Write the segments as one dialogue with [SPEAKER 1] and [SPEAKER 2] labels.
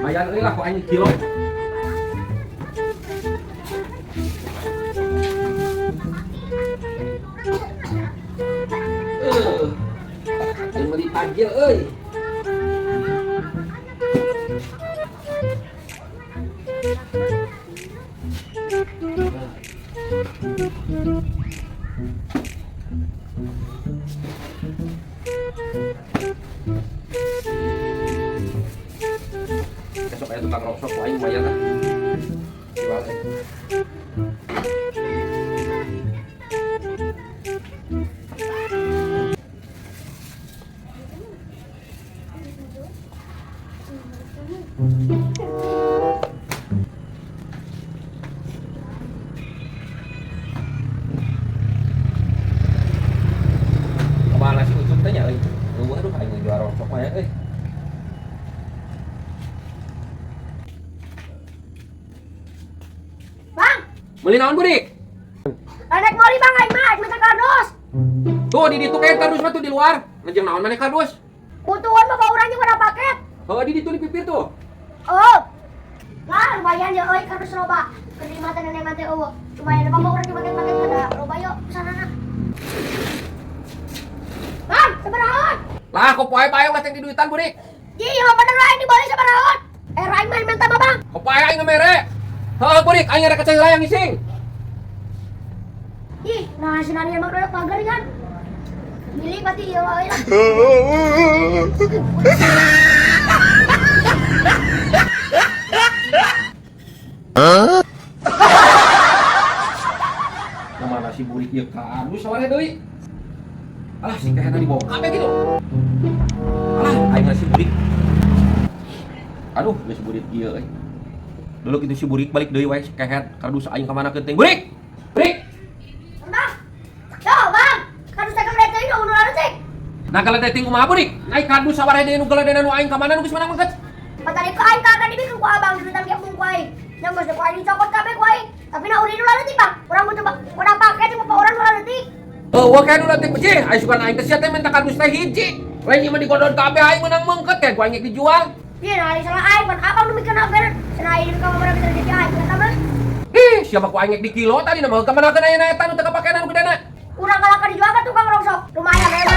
[SPEAKER 1] Lumayan euy lah ku aing kilo. Eh. Jeung meuli takjil euy. Besok aya tukang rongsok ku aing lumayan lah. Jual eh. Kemana sih Ucup teh nya euy? Eueuh aduh aing jual rongsok mah ya euy.
[SPEAKER 2] Bang,
[SPEAKER 1] Meuli naon burik?
[SPEAKER 2] anak mori bang aing mah, aing minta kardus.
[SPEAKER 1] Tuh di ditu kayak kardus mah tuh di luar. Ngejeng naon maneh kardus?
[SPEAKER 2] Kutuan bapak urang juga ada paket.
[SPEAKER 1] Heuh di ditu di pipir tuh.
[SPEAKER 2] Oh. Lah, lumayan ya euy kardus loba. Kerima teh nenek mah teh eueuh. Lumayan bapak urang paket-paket ada loba yuk sana. Bang, sabaraha?
[SPEAKER 1] Lah kok poe bae ulah teh di duitan burik.
[SPEAKER 2] Ji, lo bener aing dibeli sabaraha? Eh, aing mah minta mah bang.
[SPEAKER 1] Kok poe aing ngemere. Heuh burik aing rek kecai layang ngising.
[SPEAKER 2] Ih, nah sinani emang udah pagar kan. Milih pasti iya wae lah.
[SPEAKER 1] Kemana si burik ieu kardus saware deui? Alah si kehena dibawa kabeh gitu. Alah aing si burik. Aduh, geus burik ieu euy. Dulu kitu si burik balik deui wae si kehet kardus aing ka mana teuing. Burik! Burik!
[SPEAKER 2] Bang. Yo, bang. Kardus teh gede teuing nu leutik.
[SPEAKER 1] Nah geledeting kumaha burik? Naik kardus saware deui nu geledena nu aing ka mana nu geus menang mengket?
[SPEAKER 2] Patari ku aing kagak dibikin ku abang duitan ge ku aing. Nya geus ku aing dicokot kabeh ku aing. Tapi na uri nu leutik, Bang. Urang butuh bang, urang paket cuma urang nu leutik.
[SPEAKER 1] Eueuh kayak nu leutik beuh aing sugan aing teh sia teh minta kardus teh hiji. Lain ieu mah digodon kabeh aing menang mengket kayak ku aing geus dijual.
[SPEAKER 2] Iya, nah salah aing pan abang nu mikir apa cenah aing ka mana bisa rezeki aing eta mah.
[SPEAKER 1] Ih, siapa ku aing di kilo tadi nama ka mana ayeuna eta nu teu kapakenan nu gedena.
[SPEAKER 2] Urang kalah ka dijual ka tukang rongsok. Lumayan ya.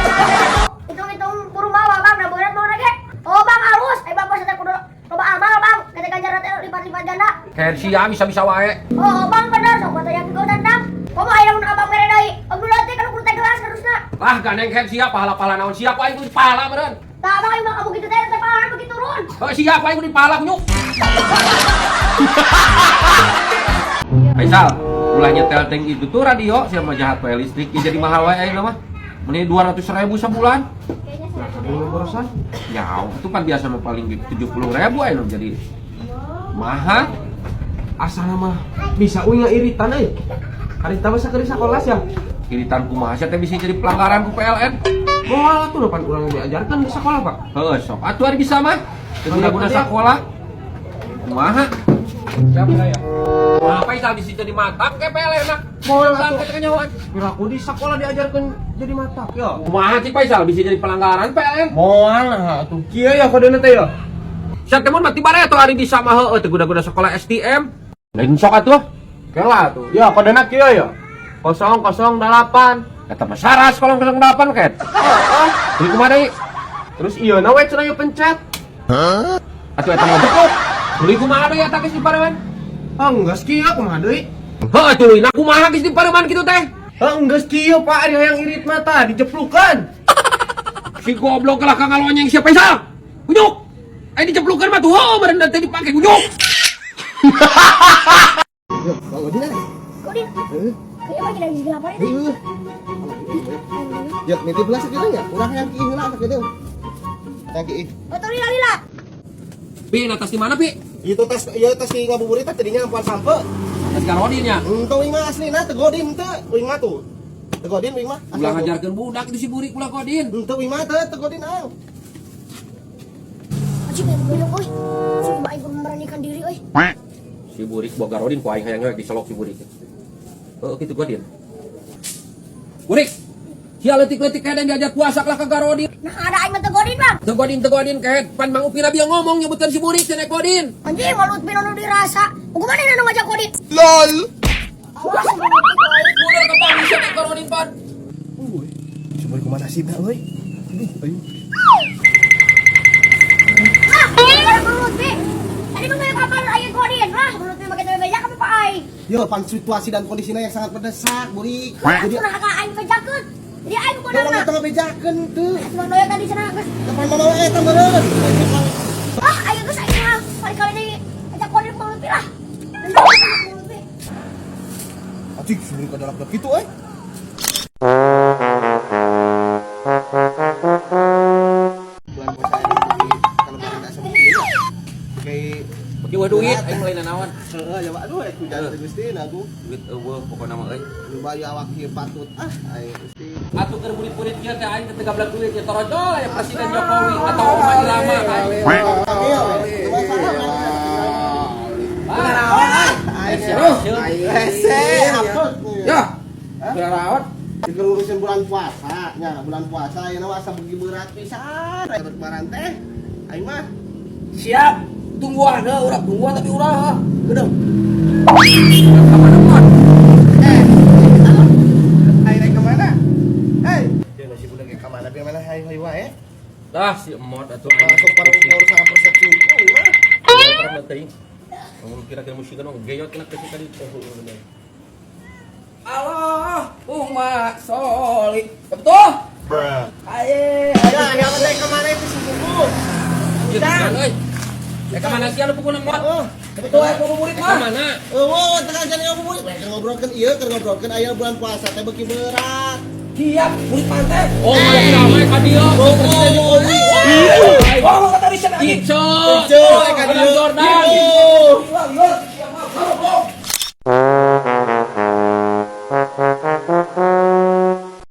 [SPEAKER 2] Hitung-hitung buru mawa bang, da berat mau lagi. Oh bang halus, eh bang teh kudu loba amal bang, kata ganjaran teh lipat-lipat ganda.
[SPEAKER 1] Kayak sia bisa-bisa wae.
[SPEAKER 2] Oh bang bener, sok kata yang kau tandang. Komo aya mun abang mere deui. Abdul teh kalau kudu teh gelas harusna.
[SPEAKER 1] Lah gandeng kayak sia pahala-pahala naon sia ku aing kudu pahala meureun.
[SPEAKER 2] Tah abang emang kamu gitu teh teh pahala begitu turun.
[SPEAKER 1] Heuh sia ku aing kudu pahala kunyuk. Faisal, ulah nyetel tank itu tuh radio siapa jahat wae listrik ya jadi mahal wae ayeuna mah. Mending 200.000 sebulan.
[SPEAKER 3] Nah, belum borosan.
[SPEAKER 1] Ya, itu kan biasa mah paling 70.000 ayeuna jadi mahal.
[SPEAKER 3] Asal mah bisa uing iritan euy. Harita mah sakeureun sakola sia.
[SPEAKER 1] Iritan kumaha sia teh bisa jadi pelanggaran ku PLN.
[SPEAKER 3] Moal atuh depan urang diajarkeun di sekolah, Pak.
[SPEAKER 1] Heuh, sok atuh ari bisa mah. Teu guna-guna sakola. Kumaha?
[SPEAKER 3] Siap ya.
[SPEAKER 1] Kumaha Faisal bisa jadi matang ke PLN mah?
[SPEAKER 3] Moal atuh.
[SPEAKER 1] Sampai kenyawaan.
[SPEAKER 3] Piraku di sekolah diajarkeun jadi matak ya.
[SPEAKER 1] Kumaha cik Faisal bisa jadi pelanggaran PLN?
[SPEAKER 3] Moal nah atuh kieu ya kodena teh ya.
[SPEAKER 1] Sia teh mun mati bare atuh ari bisa mah heueuh teu guna-guna sekolah STM. Lain sok atuh.
[SPEAKER 3] Kela atuh. Ya kodena kieu ya. 008.
[SPEAKER 1] Eta mah saras 008 ket.
[SPEAKER 3] Heeh.
[SPEAKER 1] Tuluy kumaha deui?
[SPEAKER 3] Terus ieu na we cenah ieu pencet.
[SPEAKER 1] Atuh eta mah betul. Tuluy kumaha deui eta geus dipareuman?
[SPEAKER 3] Ah geus kieu kumaha deui?
[SPEAKER 1] Heuh tuluy na kumaha geus dipareuman kitu teh?
[SPEAKER 3] Heuh geus kieu Pak ari hayang irit mata dijeplukan.
[SPEAKER 1] Si goblok lah kang ngalonyeng sia Faisal. Kunyuk. Aya dijeplukan mah tuh heuh meureun teh dipake kunyuk.
[SPEAKER 4] Yo, Bang Odin ada?
[SPEAKER 2] Kodin.
[SPEAKER 4] Heeh.
[SPEAKER 2] Kayaknya mah jadi lapar itu.
[SPEAKER 4] Heeh. Ya, nitip lah sakitu nya. Urang yang kieu heula sakitu. Yang kieu.
[SPEAKER 2] Oh, tadi lali lah.
[SPEAKER 1] Pi, na tas di mana, Pi?
[SPEAKER 4] Itu tas ieu tas si ngabuburit teh tadinya ampuan sampe.
[SPEAKER 1] Tas garodin nya.
[SPEAKER 4] Entong uing mah aslina teu godin teu, uing mah tuh. Teu godin uing mah.
[SPEAKER 1] Ulah ngajarkeun budak itu si burik ulah godin.
[SPEAKER 4] Henteu uing mah teu teu godin ang.
[SPEAKER 2] Anjing aing goblok euy. Si aing kudu memberanikan diri euy.
[SPEAKER 1] Si burik boga rodin ku aing hayang we diselok si burik. Heuh kitu godin. Burik. Sia leutik-leutik kehed diajar puasa lah ka Garodin.
[SPEAKER 2] Nah ada aing mah teu godin bang.
[SPEAKER 1] Teu godin teu godin kehed pan Mang Upi Nabi ngomong nyebutan si burik cenah godin.
[SPEAKER 2] Anjing malu Lutfi nu dirasa. Kumaha nu ngajak godin?
[SPEAKER 4] LOL.
[SPEAKER 2] Awas si Lutfi ku aing.
[SPEAKER 1] Udah kepanggih sia Garodin pan.
[SPEAKER 4] Euy, si burik kumaha nasibna euy? Aduh, ayo.
[SPEAKER 2] Ah, gara Bang Lutfi. Tadi mah kayak kapan aing godin? Ah, Bang Lutfi make teu beja ka pa aing.
[SPEAKER 4] Yo, pan situasi dan kondisinya yang sangat mendesak, burik. Jadi
[SPEAKER 2] Jadi nah aing bejakeun. Jadi aing
[SPEAKER 4] Orang
[SPEAKER 2] kudana.
[SPEAKER 4] tengah bejakeun teu.
[SPEAKER 2] Bang Doyo tadi cenah geus.
[SPEAKER 4] Depan mama eta meureun.
[SPEAKER 2] Ah, ayo geus aing mah kali-kali deui ajak godin Bang Lutfi lah. Dendam Bang Lutfi.
[SPEAKER 4] Anjing, si burik ada lak kitu euy. Bulan puasa ini kalau tidak seperti ini kayak
[SPEAKER 1] Bagi wah duit aing mulai nanaon.
[SPEAKER 4] Heeh, ya aduh aku jalan Gusti aku.
[SPEAKER 1] Duit eueuh pokona mah euy.
[SPEAKER 4] Coba ya awak ieu patut ah aing Gusti.
[SPEAKER 1] Atuh keur burit-burit kieu teh aing teh gablek duit ya torojol ya Presiden Jokowi atau Oma Irama aing.
[SPEAKER 4] Ya.
[SPEAKER 1] Ya,
[SPEAKER 4] Ngurusin bulan puasa, nya bulan puasa ya nama asa beuki berat pisan. Lebaran teh aing mah
[SPEAKER 1] Siap. Tungguan heuh urang tungguan tapi urang heuh. Gedeng.
[SPEAKER 4] eh aing rek kemana? Hei, ya nasi budak ke mana biar mana hayu hayu wae.
[SPEAKER 1] Lah si emot atuh
[SPEAKER 4] Langsung parung sama persepsi unggul mah.
[SPEAKER 1] Urang teuing. Mun kira-kira musik kan geyot kena ke tadi. Allah, umma soli. Betul?
[SPEAKER 3] Aye.
[SPEAKER 4] Ya, ya teh kemana itu subuh.
[SPEAKER 1] Udah. Euy. Eh kemana sih lu pukul emot?
[SPEAKER 4] Oh,
[SPEAKER 3] Betul aing ngabuburit
[SPEAKER 1] Eh
[SPEAKER 3] mah.
[SPEAKER 1] kemana?
[SPEAKER 4] Eueuh, tengah jadi ngabuburit. Keur ngobrolkeun ieu, keur ngobrolkeun aya bulan puasa teh beuki berat.
[SPEAKER 3] Siap, burit pantai.
[SPEAKER 1] Oh, mana ka dieu? Presiden Jokowi.
[SPEAKER 3] Oh, kata Richard anjing.
[SPEAKER 1] Ico.
[SPEAKER 4] Ico, ka
[SPEAKER 1] Adam
[SPEAKER 4] dieu.
[SPEAKER 1] Jordan.
[SPEAKER 4] Ieu.
[SPEAKER 3] Liur, liur. Siap mah.